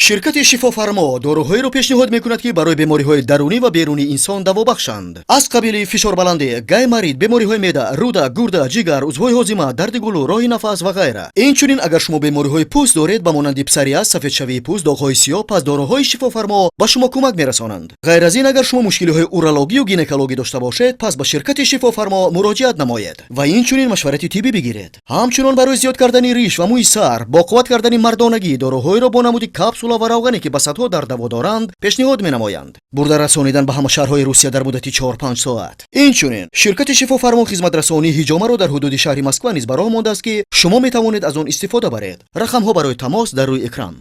Ширкати Шифофармо доруҳоеро пешниҳод мекунад, ки барои бемориҳои дарунӣ ва берунии инсон давобахшанд, аз қабили фишорбаландӣ, гайморит, бемориҳои меъда, рӯда, гурда, ҷигар, узвҳои ҳозима, дарди гулӯ, роҳи нафас ва ғайра. Инчунин, агар шумо бемориҳои пӯст доред, ба монанди псориаз, сафедшавии пӯст, доғҳои сиёҳ, пас доруҳои Шифофармо ба шумо кӯмак мерасонанд. Ғайр аз ин, агар шумо мушкилиҳои урологию гинекологӣ дошта бошед, пас ба ширкати Шифофармо муроҷиат намоед ва инчунин машварати тиббӣ бигиред. Ҳамчунон, барои зиёд кардани риш ва мӯи сар, боқувват кардани мардонагӣ доруҳоеро бо намуди капсула ва равғане, ки ба садҳо дард даво доранд, пешниҳод менамоянд. Бурда расонидан ба ҳама шаҳрҳои Русия дар муддати 4-5 соат. Инчунин, ширкати Шифофармо хизматрасонии ҳиҷомаро дар ҳудуди шаҳри Москва низ ба роҳ мондааст, ки шумо метавонед аз он истифода баред. Рақамҳо барои тамос дар рӯи экран.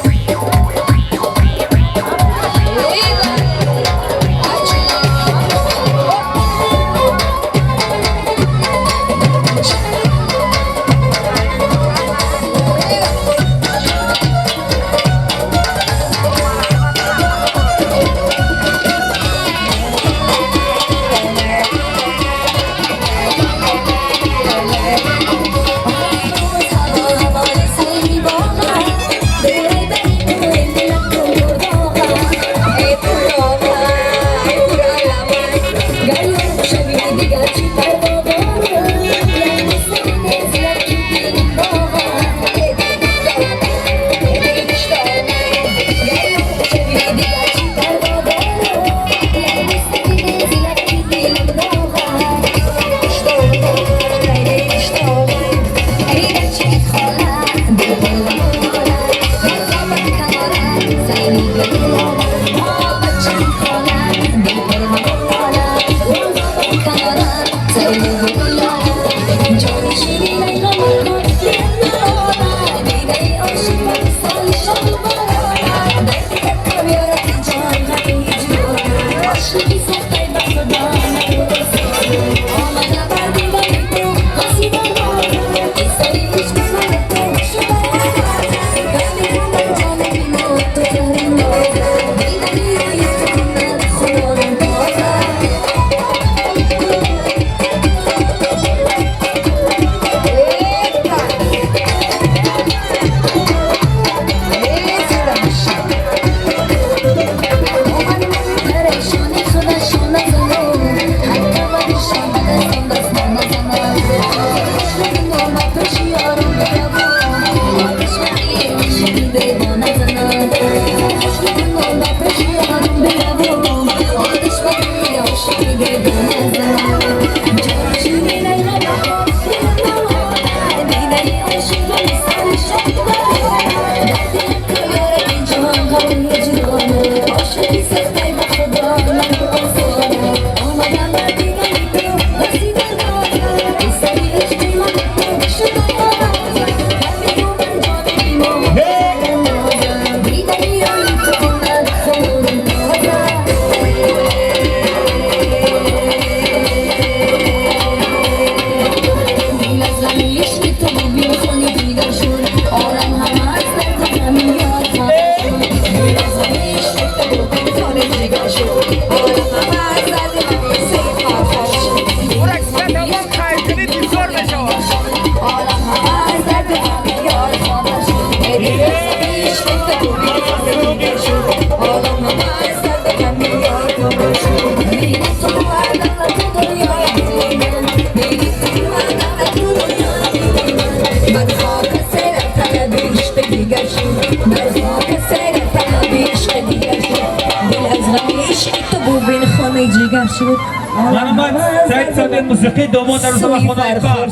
Марҳамат, Саид Садид, мусиқии домод, арӯса ва хонаи пар.